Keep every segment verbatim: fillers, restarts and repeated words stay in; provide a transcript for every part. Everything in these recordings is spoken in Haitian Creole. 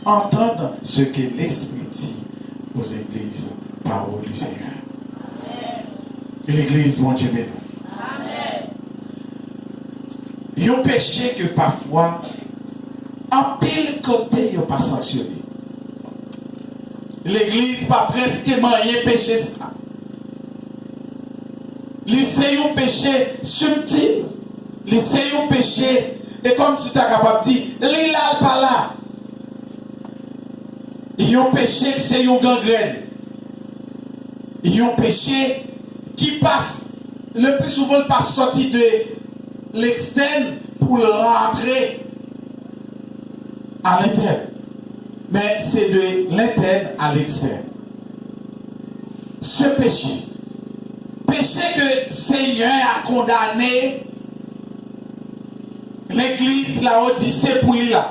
Entendre ce que l'Esprit dit aux églises. Parole du Seigneur. Legliz, Bondye beni w. Yon peche ke pafwa anpil kote yo pa sanksyone. Legliz pa prèske manyen peche sa. Li se yon peche sibtil. Li se yon peche, e kòmsi w ta kapab di, li la, l pa la. Yon peche ki se yon gangrèn. Yon peche ki pa, le pli souvan, l pa sòti de lekstèn pou l rantre a lentèn. Men se de lentèn a lekstèn. Se peche. Peche ke Senyè a kondane legliz Lawodise pou li la.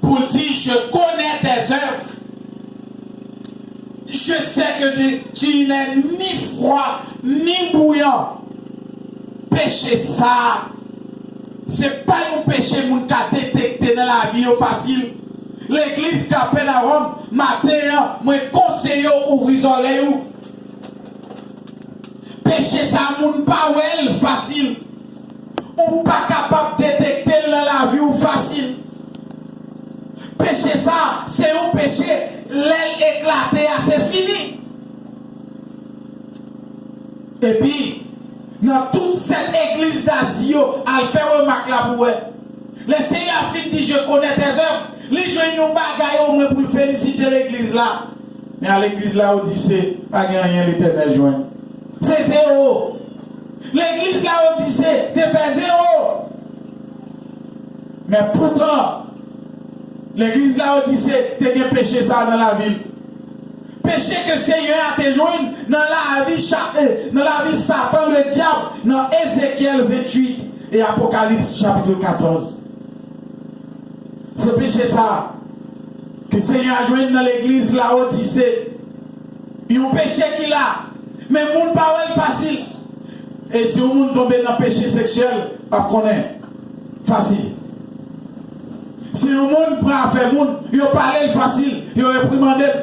Pou l di, je connais tes œuvres. Je sais que tu n'es ni froid, ni bouillant. Peche sa a, se pa yon peche moun ka detekte nan lavi yo fasil. Legliz Kapènawòm, maten an, mwen konseye w ouvri zòrèy ou. Peche sa a, moun pa wè l fasil. Ou pa kapab detekte l nan lavi w fasil. Peche sa a, se yon peche, lè l eklate a, se fini. Epi, nan tout sèt egliz Dazi yo, al fè remak la pou wè. Lè Senyè a fin di, je connais tes œuvres, li jwenn yon bagay omwen pou l felisite legliz la. Men a legliz Lawodise, pa gen anyen Letènèl jwenn. Se zewo. Legliz Lawodise te fè zewo. Men poutan, legliz Lawodise te gen peche sa a nan lavi l. Peche ke Senyè a te jwenn nan lavi cha-, eh, nan lavi Satan, Ledyab, nan Ezekyèl venntuit e Apokalips chapit katòz. Se peche sa a ke Senyè a jwenn nan legliz Lawodise. Yon peche ki la, men moun pa wè l fasil. E si yon moun tonbe nan peche seksyèl, w ap konnen, fasil. Si yon moun pran afè moun, yo pale l fasil, yo reprimande l.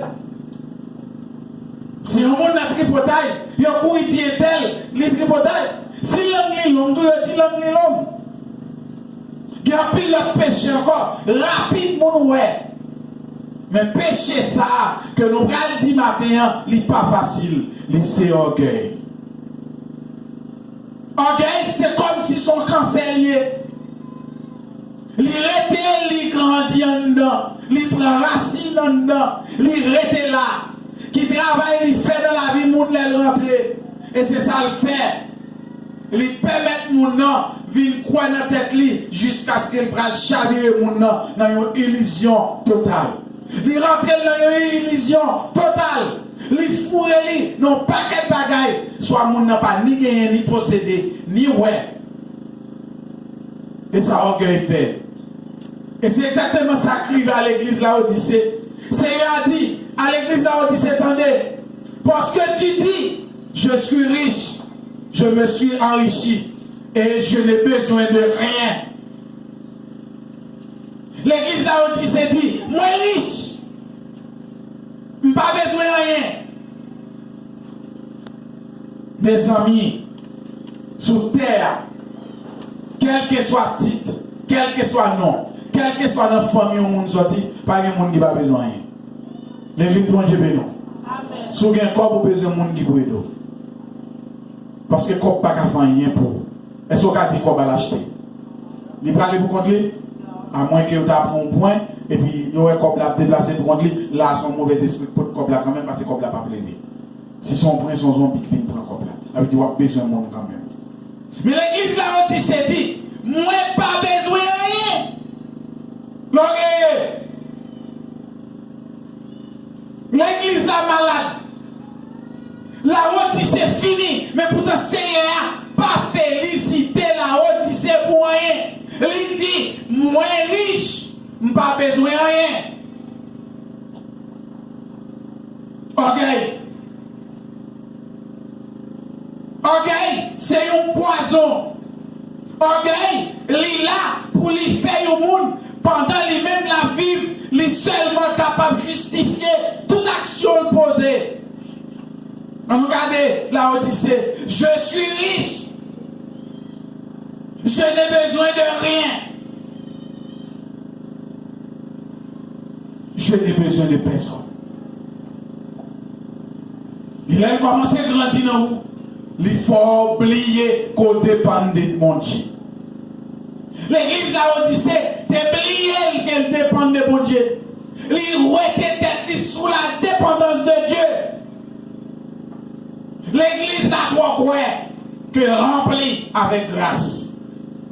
Si yon moun nan tripotay, yo kouri di entèl, li tripotay. Si lang li long tou, yo di lang li long. Gen anpil lòt peche ankò, rapid moun wè. Men peche sa a ke nou pral di maten an, li pa fasil, li se ògèy. Ògèy, se kòmsi se yon kansè l ye. Li rete, li grandi anndan, li pran rasin anndan, li rete la. Ki travay li fè nan lavi moun lè l rantre? E se sa l fè. Li pèmèt moun nan vin kwè nan tèt li jiskaske l pral chavire moun nan nan yon ilizyon total. Li rantre l nan yon ilizyon total. Li foure li nan yon pakèt bagay, swa moun nan pa ni genyen, ni posede, ni wè. E sa ògèy fè. E se egzakteman sa k rive a legliz Lawodise. Seyè a di a legliz Lawodise, tande, parce que tu dis, je suis riche, je me suis enrichi, et je n'ai besoin de rien. Legliz Lawodise di, mwen rich, m pa bezwen anyen. Mezanmi, sou tè a, kèlkeswa tit, kèlkeswa non, kèlkeswa nan fanmi yon moun sòti, pa gen moun ki pa bezwen anyen. Legliz, Bondye beni w. Si w gen kòb, ou bezwen moun ki pou ede w. Paske kòb pa ka fè anyen pou ou. Èske w ka di kòb al achte? Li prale pou kont li? Amwenke yo ta pran yon pwen, epi yo wè kòb la ap deplase pou kont li, la se yon movèzespri k pot kòb la kanmenm, paske kòb la p ap leve. Si se yon pwen, se yon zonbi k vin pran kòb la. Sa vle di w ap bezwen moun kanmenm. Men legliz Lawodise di, mwen pa bezwen anyen. Lògeye. Legliz la malad. Lawodise fini, men poutan Seyè a pa felisite Lawodise pou anyen. Li di, mwen rich, m pa bezwen anyen. Ògèy. Ògèy se yon pwazon. Ògèy, li la pou li fè yon moun, pandan li menm l ap viv, li sèlman jistifye tout aksyon l poze. Ann nou gade Laodise. Je suis riche. Je n'ai besoin de rien. Je n'ai besoin de personne. E lè l kòmanse grandi nan ou, li fè w bliye ke w depann de Bondye. Legliz Laodise te bliye l ke l depann de Bondye. Li wete tèt li sou la depandans de Dye. Legliz la twò kwè ke l ranpli avèk gras.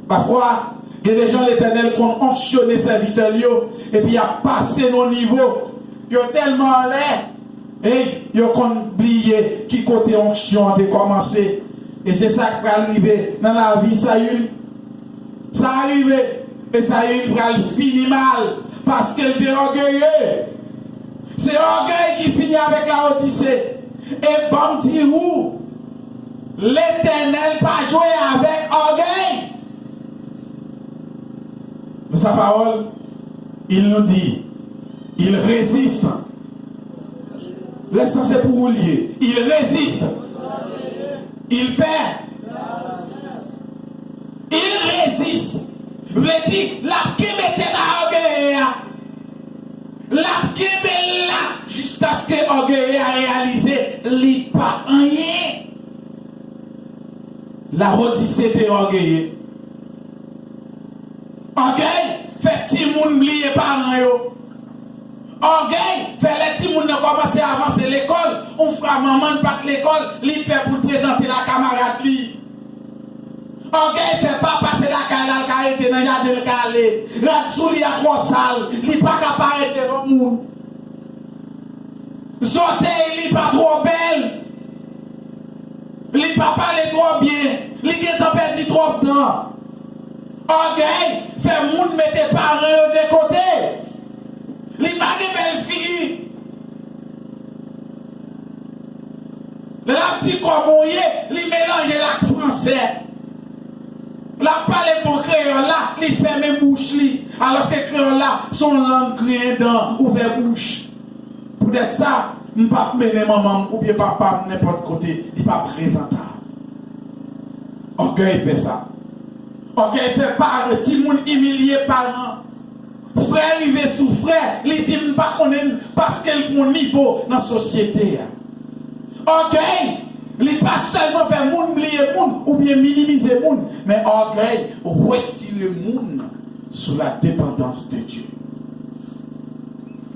Pafwa, gen de jan Letènèl konn onksyone sèvitè l yo, epi y ap pase nan nivo yo tèlman anlè, e yo konn bliye ki kote onksyon an te kòmanse. E se sa k pral rive nan lavi Sayil. Sa rive, e Sayil pral fini mal, paske l te ògeye. Se ògèy ki fini avèk Laodise. E ban m di ou, Letènèl pa jwe avèk ògèy. Dans sa parole, il nous dit, il résiste. Rès lan se pou ou l ye. Il résiste. Il fait. Il résiste. Vle di, l ap kenbe tèt a ògeye a. L ap kenbe l la jiskaske ògeye a reyalize li pa anyen. Laodise te ògeye. Ògèy fè timoun bliye paran yo. Ògèy fè lè timoun nan kòmanse avanse lekòl, yon fwa manman l pa t lekòl, li pè pou l prezante l a kamarad li. Ògèy fè papa se lakay la l ka rete, nan jaden l ka ale. Rad sou li a twò sal, li pa ka parèt devan moun. Zòtèy li pa twò bèl. Li pa pale twò byen. Li gentan pèdi twòp dan. Ògèy fè moun mete paran yo de kote. Li pa gen bèl figi. Lè l ap di kòman w ye, li melanje l ak fransè. L ap pale bon kreyòl la, li fèmen bouch li. Alòske kreyòl la, se yon lang griyen dan, ouvè bouch. Poutèt sa, m p ap mennen manman m oubyen papa m nenpòt kote, li pa prezantab. Ògèy fè sa. Ògèy fè pa, timoun imilye paran. Frè rive sou frè, li di m pa konnen l paske l pran nivo nan sosyete a. Ògèy, li pa sèlman fè moun bliye moun oubyen minimize moun, men ògèy retire moun sou la depandans de Dye.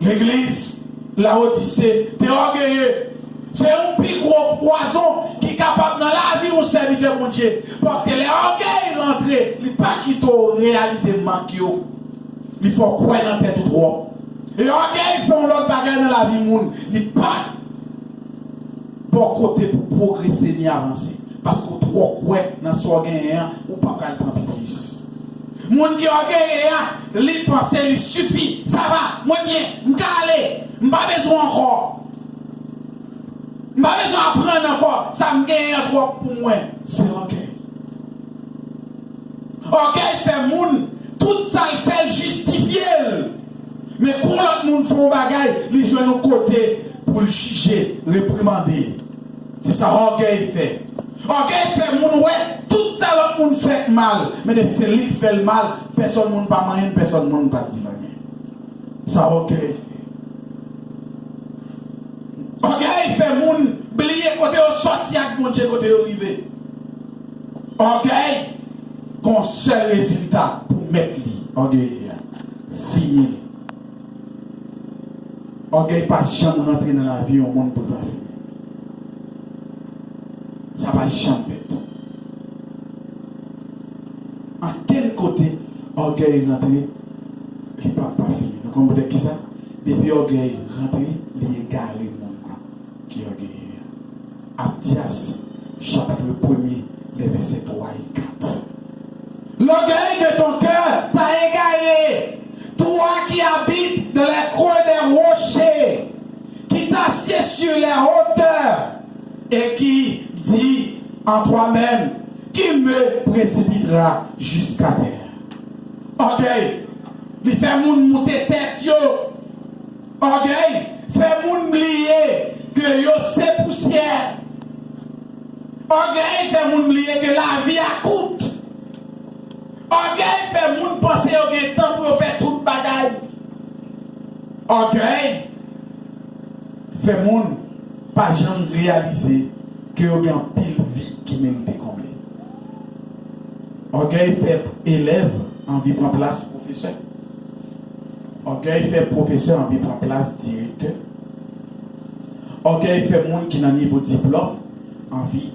Legliz Lawodise te ògeye. Se yon pi gwo pwazon ki kapab nan lavi yon sèvitè Bondye. Paske lè ògèy rantre, li pa kite w reyalize mank yo. Li fè w kwè nan tèt ou twòp. E ògèy fè yon lòt bagay nan lavi moun. Li pa ba w kote pou pwogrese ni avanse. Paske w twò kwè nan sa w genyen an, ou pa pral pran pi plis. Moun ki ògeye a, li panse li sifi. Sa va, mwen byen, m ka ale. M pa bezwen ankò. M pa bezwen aprann ankò. Sa m genyen an twòp pou mwen. Se ògèy. Ògèy fè moun, tout sa l fè, l jistifye l. Men kou lòt moun fè yon bagay, li jwenn yon kote pou l jije, reprimande. Se sa ògèy fè. Ògèy fè moun wè tout sa lòt moun fè k mal, men depi se li k fè l mal, pèsòn moun pa manyen l, pèsòn moun pa di l anyen. Sa ògèy fè. Ògèy fè moun bliye kote yo sòti ak Bondye kote yo rive. Ògèy gon sèl rezilta pou mèt li, ògeye a. Fini l. Ògèy pa janm rantre nan lavi yon moun pou l pa fini. Sa pa janm fèt. Ankenn kote ògèy rantre, li p ap pa fini. Nou konn poutèt kisa? Depi ògèy rantre, li egare moun nan ki ògeye a. Abdyas, chapitre premier, les versets trois et quatre. L'orgueil de ton cœur t'a égaré, toi qui habites dans les creux des rochers, qui t'assieds sur les hauteurs et qui dis en toi-même, qui me précipitera jusqu'à terre. Ògèy, li fè moun moute tèt yo. Ògèy, ke yo se pousyè. Ògèy fè moun bliye ke lavi a kout. Ògèy fè moun panse yo gen tan pou yo fè tout bagay. Ògèy fè moun pa janm reyalize ke yo gen anpil vid ki merite konble. Ògèy fè elèv anvi pran plas pwofesè. Ògèy fè pwofesè anvi pran plas direktè. Ògèy fè moun ki nan nivo diplòm anvi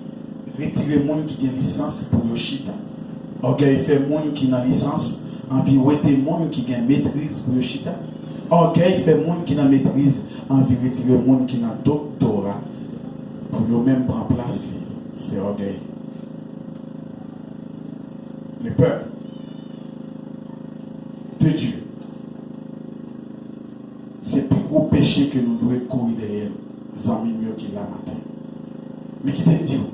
retire moun ki gen lisans pou yo chita. Ògèy fè moun ki nan lisans anvi wete moun ki gen metriz pou yo chita. Ògèy fè moun ki nan metriz anvi retire moun ki nan doktora pou yo menm pran plas li. Se ògèy. Le peuple de Dieu. Se pi gwo peche ke nou dwe kouri dèyè l, zanmi m yo ki la maten. Men kite m di w,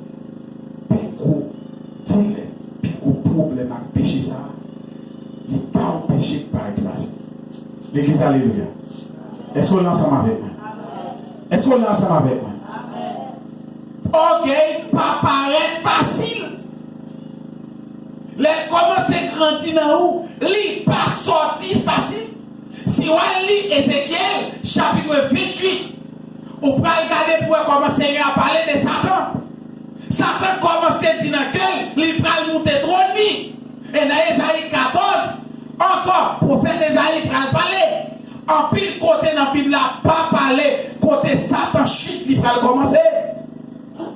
pi gwo dilèm, pi gwo pwoblèm ak peche sa a, li pa yon peche ki parèt fasil. Legliz, alelouya. Èske w la ansanm avèk mwen? Èske w la ansanm avèk mwen? Ògèy pa parèt fasil. Lè l kòmanse grandi nan ou, li pa sòti fasil. Si w al li Ezekyèl chapit venntuit, ou pral gade pou wè kòman Senyè a pale de Satan. Satan kòmanse di nan kè l, li pral moute twòn li. E nan Ezayi katòz, ankò, pwofèt Ezayi pral pale. Anpil kote nan Bib la pa pale kote Satan chit li pral kòmanse.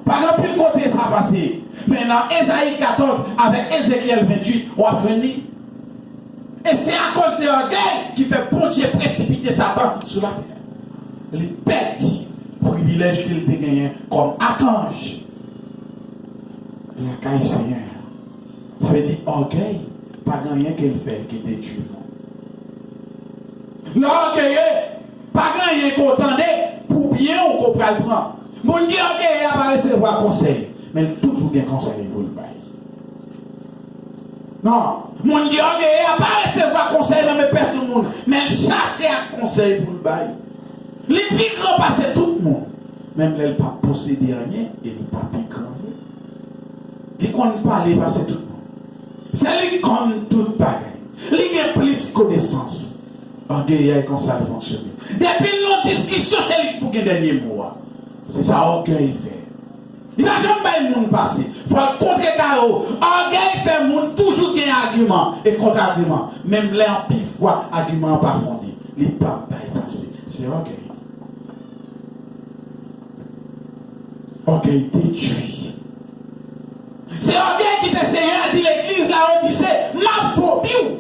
Pa gen anpil kote sa pase. Men nan Ezayi katòz avèk Ezekyèl venntuit, w ap jwenn li. E se akoz de ògèy ki fè Bondye presipite Satan sou latè. Li pèdi privilèj ke l te genyen kòm akanj lakay Senyè a. Sa vle di ògèy pa gen anyen ke l fè ki detwi moun. Lè w ògeye, pa gen anyen ke w tande pou byen w ke w pral pran. Moun ki ògeye a pa resevwa konsèy, men l toujou gen konsèy pou l bay. Non, moun ki ògeye a pa resevwa konsèy nan men pèsonn moun, men l chaje ak konsèy pou l bay. Li pi gran pase tout moun, menm lè l pa posede anyen e li pa pi gran yo. Li konn pale pase tout moun. Se li k konn tout bagay. Li gen plis konesans. Ògeye a, e konsa l fonksyone. Depi l nan diskisyon, se li k pou gen dènye mo a. Se sa ògèy fè. Li pa janm bay moun pase. Fò l kontre karo. Ògèy fè moun toujou gen agiman e kont-agiman. Menm lè anpil fwa agiman an pa fonde, li p ap bay pase. Se ògèy. Ògèy detwi. Se ògèy ki fè Senyè a di legliz Lawodise, "M ap vomi w."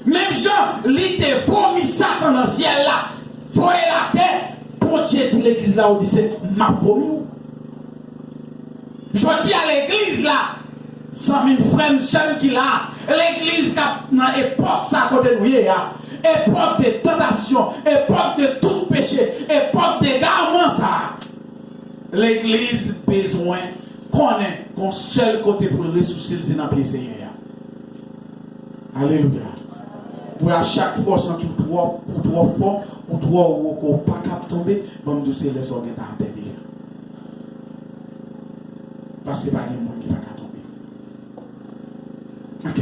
Menm jan li te vomi Satan nan syèl la, voye l atè, Bondye di legliz Lawodise, "M ap vomi w." Jodi a, legliz la, zanmi m, frè m, sè m ki la, legliz k ap nan epòk sa kote nou ye a, epòk de tantasyon, epòk de tout peche, epòk de egarman sa a, legliz bezwen konnen gon sèl kote pou l resouse l, se nan pye Senyè a. Alelouya. Pou a chak fwa w santi w twò, ou twò fò, ou twò wo ke w pa kab tonbe, ban m di w se lè sa w gentan atè deja. Paske pa gen moun ki pa ka tonbe. Ok.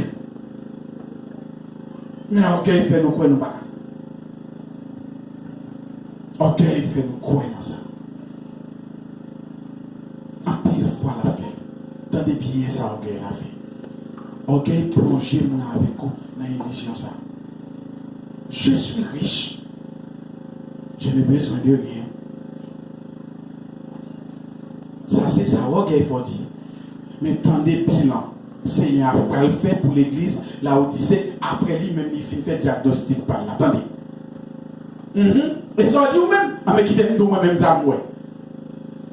Men ògèy fè nou kwè nou pa ka. Ògèy fè nou kwè nan sa. Anpil fwa l ap fè. Tande byen sa ògèy la fè. Ògèy plonje mwen avèk ou nan ilizyon sa. Je suis riche. Je n'ai besoin de rien. Sa se sa ògèy fè w di. Men tande bilan Senyè a pral fè pou legliz Lawodise apre li menm li fin fè dyagnostik pa l la. Tande. Mhm. E sa w di ou menm? Anben kite m di w mwen menm sa m wè.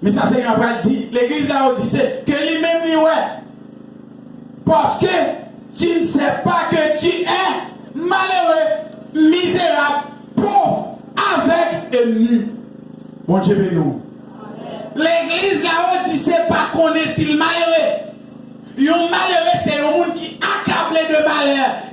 Men sa Senyè a pral di legliz Lawodise ke li menm li wè. Parce que tu ne sais pas que tu es malheureux, misérable, pauvre, aveugle et nu. Bondye beni w. Legliz Lawodise pa konnen si l malere. Yon malere se yon moun ki akable de malè,